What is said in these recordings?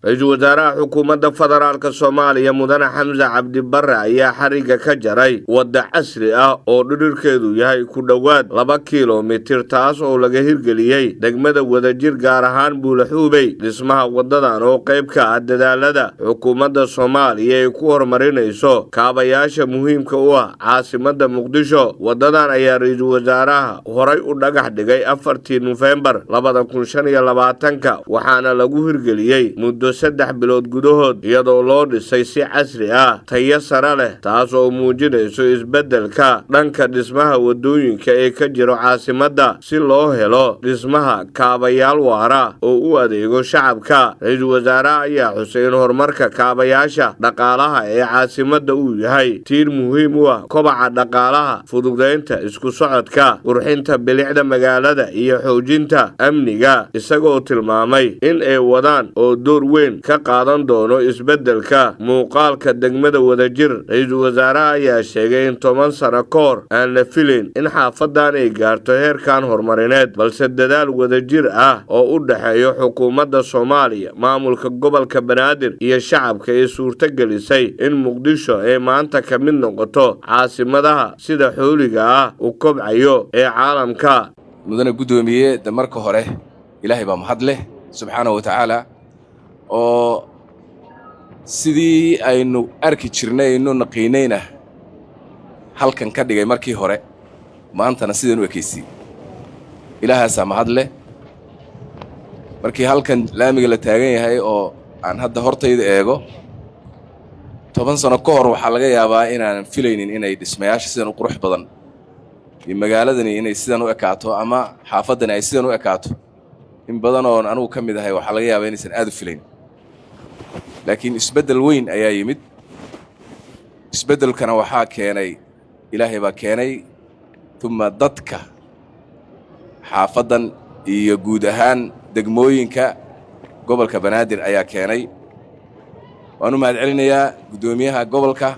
Ra-iisul wasaaraha xukuumadda federaalka Soomaaliya, Mudane Xamse Cabdi Barre, ayaa xarigga ka jaray wadda casri ah oo dhirirkeedu yahay ku dhowaad 2 kilomitir, taas oo laga hirgeliyey degmada Wadajir, gaar ahaan Buulaxuubey. Dhismaha waddadan oo qayb ka ah dadaalada xukuumadda Soomaaliya ay ku horumarinayso kaabayaasha muhiimka u ah caasimadda Muqdisho. Waddadan ayaa ra-iisul wasaaraha horay u dhagax dhigay 4-tii Nofembar 2025-ka, waxaana lagu hirgeliyey muddo 3 bilood gudahood, iyadoo loo dhisay si casri ah, tayo sare leh, taas oo muujinayso isbeddelka dhanka dhismaha waddooyinka ee ka jiro caasimadda, si loo helo dhismaha kaabayaal waara oo u adeego shacabka. Ra-iisul wasaaraha ayaa xusay in horumarka kaabayaasha dhaqaalaha ee caasimadda uu yahay tiir muhiim u ah kobaca dhaqaalaha, fududeynta isku socodka, qurxinta bilicda magaalada iyo xoojinta amniga, isagoo tilmaamay in ay wadaan oo door weyn ka qaadan doono isbeddelka muuqaalka degmada Wadajir. Ra-iisul wasaaraha ayaa sheegay in 10 sano ka hor aan la filayn in xaafadan ay gaarto heerkan horumarineed, balse dadaal wadajir ah oo u dhexeeyo xukuumadda Soomaaliya, maamulka gobolka Banaadir iyo shacabka ay suurto gelisay in Muqdisho ay maanta ka mid noqoto caasimadaha sida xooliga ah u kobcayo ee caalamka. Mudane guddoomiye, de marka hore Ilaahay baa mahad leh, subxaanahu wa tacaala, oo sidii aynu arki jirnay, aynu naqiinayna halkan ka dhigay markii hore, maantana sidan u ekaysiiyey. Ilaahaasaa mahad leh. Markii halkan laamiga la taagan yahay oo aan hadda hortayda eego, 10 sano ka hor waxaa laga yaabaa inaanan filaynin inay dhismayaasha sidan u qurux badan iyo magaaladani inay sidan u ekaato ama xaafaddani ay sidan u ekaato. In badan oon anugu ka mid ahay waxaa laga yaabaa inaysan aad u filayn, laakiin isbeddel weyn ayaa yimid. Isbeddelkana waxaa keenay, Ilaahay baa keenay, tuma dadka xaafaddan iyo guud ahaan degmooyinka gobolka Banaadir ayaa keenay. Waan u mahad celinayaa guddoomiyaha gobolka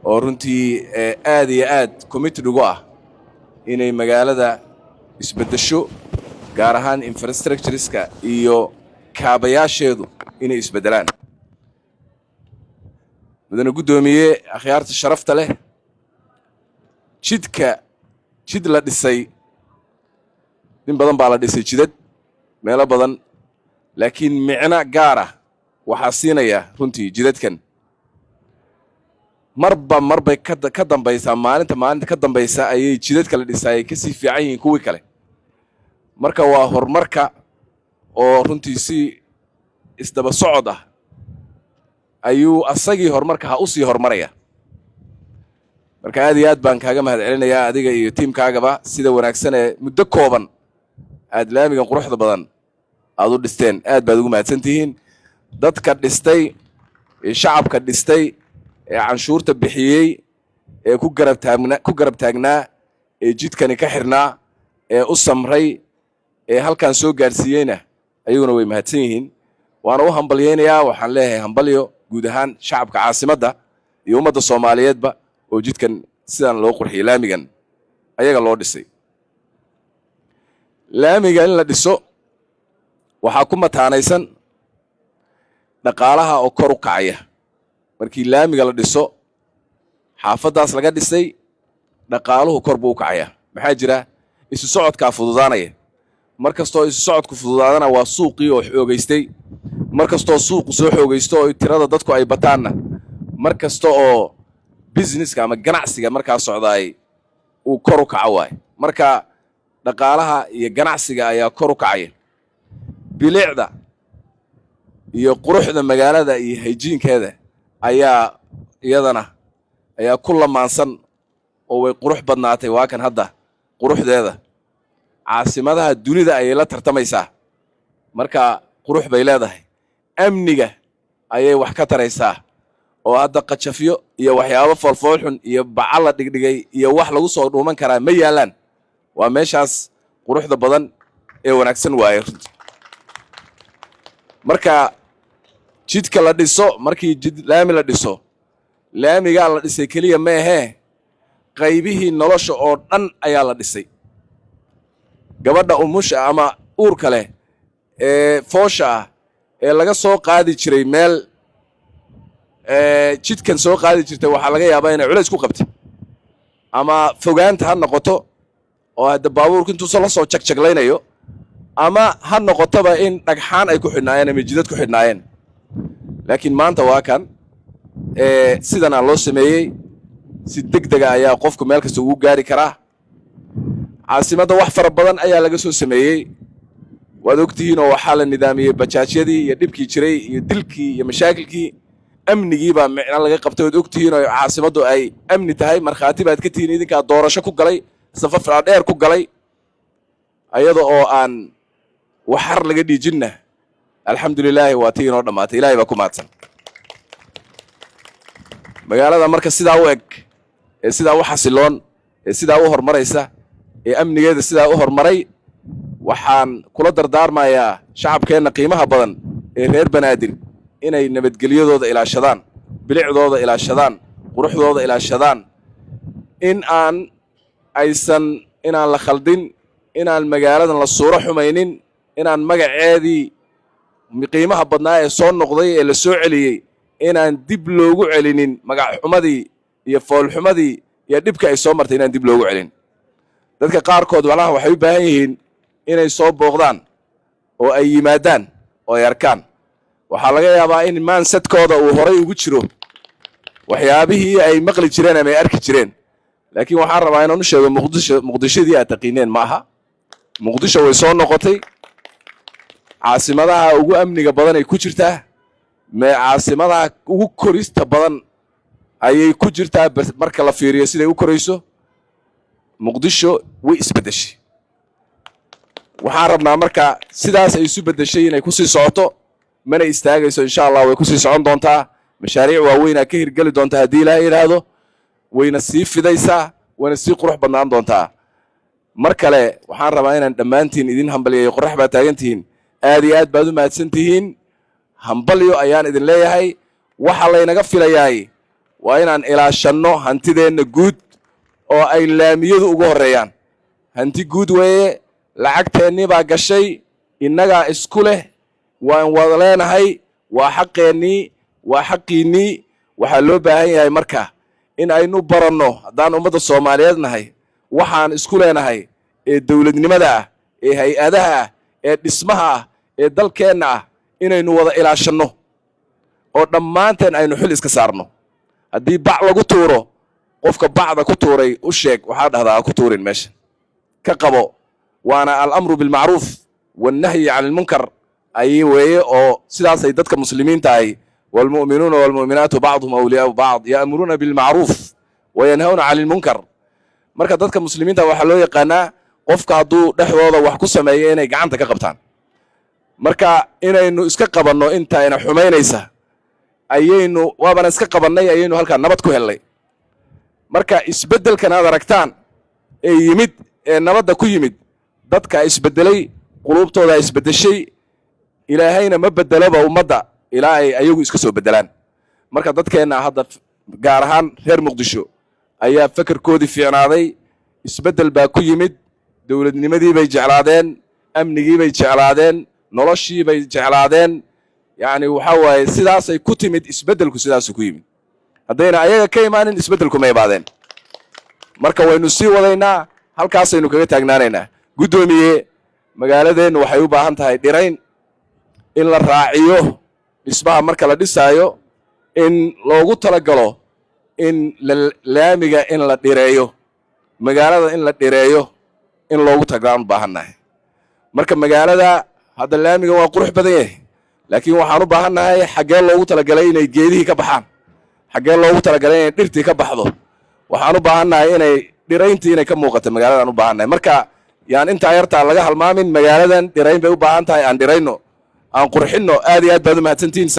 oo runtii aad iyo aad committed ugu ah inay magaalada isbeddesho, gaar ahaan infrastructureska iyo kaabayaasheedu inay isbeddelaan. Mudane guddoomiye, akhyaarta sharafta leh, jidka jid la dhisay in badan baa la dhisay jidad meelo badan, laakiin micno gaar ah waxaa siinaya runtii jidadkan marba marbay ka dambaysaa, maalinta maalinta ka dambaysa ayay jidadka la dhisaayay ka sii fiican yihiin kuwii kale. Marka waa horumarka oo runtii si isdaba socod ah ayuu asagii horumarka ha u sii horumaraya. Marka aad iyo aad baan kaaga mahad celinayaa adiga iyo tiimkaagaba sida wanaagsan ee muddo kooban aad laamigan quruxda badan aad u dhisteen. Aad baad ugu mahadsan tihiin dadka dhistay ee shacabka dhistay ee canshuurta bixiyey ee ku garab taagnaa ee jidkani ka xirnaa ee u samray ee halkan soo gaadhsiiyeyna, ayaguna way mahadsan yihiin, waana u hambalyaynayaa. Waxaan leeyahay hambalyo guud ahaan shacabka caasimadda iyo ummadda Soomaaliyeedba oo jidkan sidan loo qurxiyey, laamigan ayaga loo dhisay. Laamiga in la dhiso waxaa ku mataanaysan dhaqaalaha oo kor u kacaya. Markii laamiga la dhiso xaafaddaas laga dhisay, dhaqaaluhu kor buu u kacayaa. Maxaa jira? Isu socodkaa fududaanaya. Mar kastoo isu socodku fududaadana, waa suuqii oo xoogaystay. Mar kastoo suuqu soo xoogaysto oo tirada dadku ay bataanna, mar kasta oo businesska ama ganacsiga markaa socdaay uu kor u kaco waayo. Marka dhaqaalaha iyo ganacsiga ayaa kor u kacaya, bilicda iyo quruxda magaalada iyo hygiene-keeda ayaa iyadana ayaa ku lamaansan oo way qurux badnaatay. Waa kan hadda quruxdeeda caasimadaha dunida ayay la tartamaysaa. Marka qurux bay leedahay. Amniga ayay wax ka taraysaa, oo hadda qajafyo iyo waxyaabo foolfoolxun iyo baca la dhigdhigay iyo wax lagu soo dhuuman karaa ma yaallaan. Waa meeshaas quruxda badan ee wanaagsan waaye runti. Marka jidka la dhiso, markii jid laami la dhiso, laamigaa la dhisay keliya ma ahee, qaybihii nolosha oo dhan ayaa la dhisay. Gabadha umusha ama uurka leh ee foosha ah ee Ee laga soo qaadi jiray meel jidkan soo qaadi jirtay, waxaa laga yaabaa inay culays ku qabtay, ama fogaanta ha noqoto oo hadda baabuurku intuusa la soo jagjaglaynayo, ama ha noqotoba in dhagxaan ay ku xidhnaayeen ama jidad ku xidhnaayeen. Laakiin maanta waa kan sidanaa loo sameeyey. Si deg dega ayaa qofku meel kasta ugu gaari karaa. Caasimadda wax fara badan ayaa laga soo sameeyey, waad ogtihiin, oo waxaa la nidaamiyey bajaajyadii iyo dhibkii jiray iyo dilkii iyo mashaakilkii. Amnigii baa micno laga qabtay, waad ogtihiin, oo caasimaddu ay amni tahay. Markhaati baad ka tihiin, idinkaa doorasho ku galay, safaf dheer ku galay, ayada oo aan waxar laga dhiijinna. Alxamdulilaahi, waa tii inoo dhammaatay. Ilahay baa ku mahadsan. Magaalada marka sidaa u eg, ee sidaa u xasiloon, ee sidaa u horumaraysa, ee amnigeeda sidaa u horumaray, waxaan kula dardaarmayaa shacabkeenna qiimaha badan ee reer Banaadir inay nabadgelyadooda ilaashadaan, bilicdooda ilaashadaan, quruxdooda ilaashadaan, in aan aysan inaan la khaldin, inaan magaaladan la suuro xumaynin, inaan magaceedii qiimaha badnaa ee soo noqday ee la soo celiyey inaan dib loogu celinin magac xumadii iyo foolxumadii iyo dhibka ay soo martay, inaan dib loogu celin. Dadka qaarkood walaha waxay u baahan yihiin inay soo booqdaan oo ay yimaadaan oo ay arkaan. Waxaa laga yaabaa in mindsetkooda uu horay ugu jiro waxyaabihii ay maqli jireen ama ay arki jireen. Laakiin waxaan rabaa inaan u sheego, Muqdisho Muqdishadii aad taqiineen ma aha. Muqdisho way soo noqotay. Caasimadaha ugu amniga badan ay ku jirtaa, me caasimadaha ugu korista badan ayay ku jirtaa. Marka la fiiriyo siday u korayso, Muqdisho way isbeddeshay. Waxaan rabnaa marka sidaas ay isu beddeshay inay kusii socoto, mana istaagayso, insha Allah, way kusii socon doontaa. Mashaariic waaweynaa ka hirgeli doontaa haddii Ilaahay yidhaahdo. Wayna sii fidaysaa, wayna sii qurux badnaan doontaa. Mar kale waxaan rabaa inaan dhammaantiin idin hambalyeeyo. Qorax baad taagan tihiin, aad iyo aad baad u mahadsan tihiin. Hambalyo ayaan idin leeyahay. Waxa laynaga filayaay waa inaan ilaashanno hantideenna guud, oo ay laamiyadu ugu horreeyaan. Hanti guud weeye, lacagteennii baa gashay, innagaa isku leh, waan wada leenahay, waa xaqeennii, waa xaqiinnii. Waxaa loo baahan yahay marka in aynu baranno, haddaan ummadda Soomaaliyeed nahay, waxaan isku leenahay ee dowladnimada ah, ee hay-adaha ah, ee dhismaha ah, ee dalkeenna ah, inaynu wada ilaashanno oo dhammaanteen aynu xil iska saarno. Haddii bac lagu tuuro, qofka bacda ku tuuray u sheeg, waxaa dhahdaa, "Ha ku tuurin meesha, ka qabo." Waana الأمر بالمعروف والنهي عن المنكر ayay weeye, oo sidaasay dadka muslimiinta ahi, والمؤمنون والمؤمنات بعضهم أولياء بعض يأمرون بالمعروف وينهون عن المنكر. Marka dadka muslimiinta waxaa loo yaqaanaa qofka hadduu dhexdooda wax ku sameeyo inay gacanta ka qabtaan. Marka inaynu iska qabanno intayna xumaynaysa ayaynu, waabana iska qabannay, ayaynu halkaa nabad ku hellay. Marka isbeddelkan aad aragtaan ee yimid, ee nabadda ku yimid, dadka isbeddelay, quluubtooda isbeddeshay. Ilaahayna ma beddeloba ummadda ilaa ay ayagu iska soo beddelaan. Marka dadkeenna hadda, gaar ahaan reer Muqdisho, ayaa fekerkoodii fiicnaaday, isbeddel baa ku yimid, dowladnimadii bay jeclaadeen, amnigii bay jeclaadeen, noloshii bay jeclaadeen. Yacni waxaa waaye, sidaasay ku timid isbeddelku, sidaasuu ku yimid. Haddayna ayaga ka imaanin, isbeddelku ma imaadeen. Marka waynu sii wadaynaa, halkaasaynu kaga taagnaanaynaa. Guddoomiye, magaaladeennu waxay u baahan tahay dhirayn in la raaciyo dhismaha marka la dhisaayo, in loogu talagalo in laamiga in la dhireeyo, magaalada in la dhireeyo in loogu tagalaan u baahannahay. Marka magaalada hadda laamiga waa qurux badan yahay, laakiin waxaan u baahannahay xaggee loogu talagalay inay geedihii ka baxaan, xaggee loogu talagalay inay dhirtii ka baxdo. Waxaan u baahannahay inay dhirayntii inay ka muuqato magaaladaan u baahannahay. Marka yaan intaa yartaa laga halmaamin. Magaaladan dhirayn bay u baahan tahay. Aan dhirayno, aan qurxinno. Aad iyo aad baad u mahadsantihiin.